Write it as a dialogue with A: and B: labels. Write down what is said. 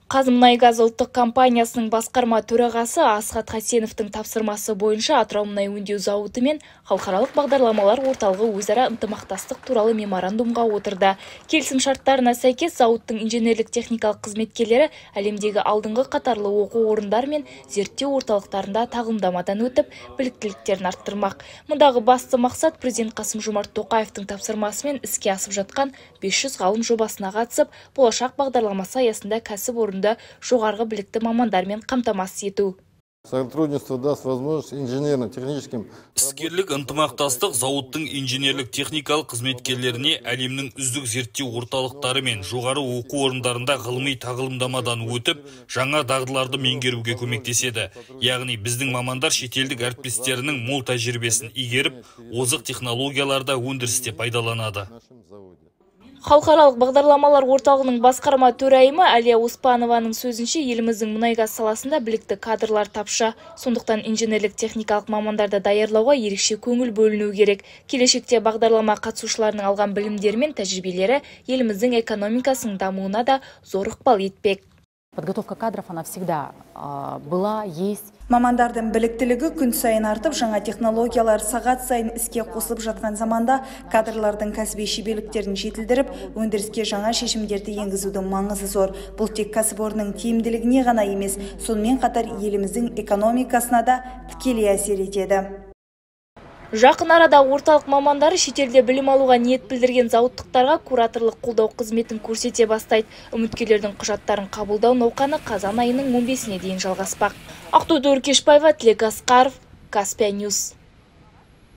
A: «Қазмұнайгаз» ұлттық компаниясының басқарма төрағасы Асхат Хасеновтың тапсырмасы бойынша Атырау мұнай өңдеу зауыты мен Халықаралық бағдарламалар орталығы өзара ынтымақтастық туралы меморандумға отырды. Келісім шарттарына сәйкес, зауыттың инженерлік-техникалық қызметкерлері әлемдегі алдыңғы қатарлы оқу орындары мен зерттеу орталықтарында тағылымдамадан өтіп, біліктіліктерін арттырмақ. Мұндағы басты мақсат – президент Қасым-Жомарт Тоқаевтың тапсырмасымен іске асып жатқан 500 ғалым жобасына қатысып, «Болашақ» бағдарламасы аясында кәсіпорынды жоғарғы білікті мамандармен қамтамасыз ету.
B: Сотрудничество даст возможность инженерно-техническим
C: Іскерлік ынтымақтастық зауыттың инженерлік-техникалық қызметкерлеріне әлемнің үздік зерттеу орталықтары мен жоғары оқу орындарында ғылыми тағылымдамадан өтіп, жаңа дағдыларды меңгеруге көмектеседі. Яғни біздің мамандар шетелдік әріптестерінің мол тәжірибесін игеріп, озық технологияларды өндірісте пайдаланады.
A: Халықаралық бағдарламалар орталығының басқарма төрайымы Әлия Оспанованың сөзінше, еліміздің мұнай-газ саласында білікті кадрлар тапшы. Сондықтан инженерлік-техникалық мамандарды даярлауға ерекше көңіл бөлінуі керек. Келешекте бағдарлама қатысушыларының алған білімдері мен тәжірибелері еліміздің экономикасының дамуына да зор ықпал етпек.
D: Подготовка кадров, она всегда была, есть.
E: Мамандардың біліктілігі күн сайын артып, жаңа технологиялар сағат сайын іске қосылып жатқан заманда кадрлардың кәсіби шеберліктерін жетілдіріп, өндіріске жаңа шешімдерді енгізудің маңызы зор. Бұл тек кәсіпорынның тиімділігіне ғана емес, сонымен қатар еліміздің экономикасына да тікелей әсер етеді.
A: Жақын арада орталық мамандары шетелде білім алуға ниет білдірген зауыттықтарға кураторлық қолдау қызметін көрсете бастайды. Үміткерлердің құжаттарын қабылдау науқаны қазан айының 15-іне дейін жалғаспақ. Ақтоты Өркешбаева, Тілек Асқаров, Каспия Ньюс.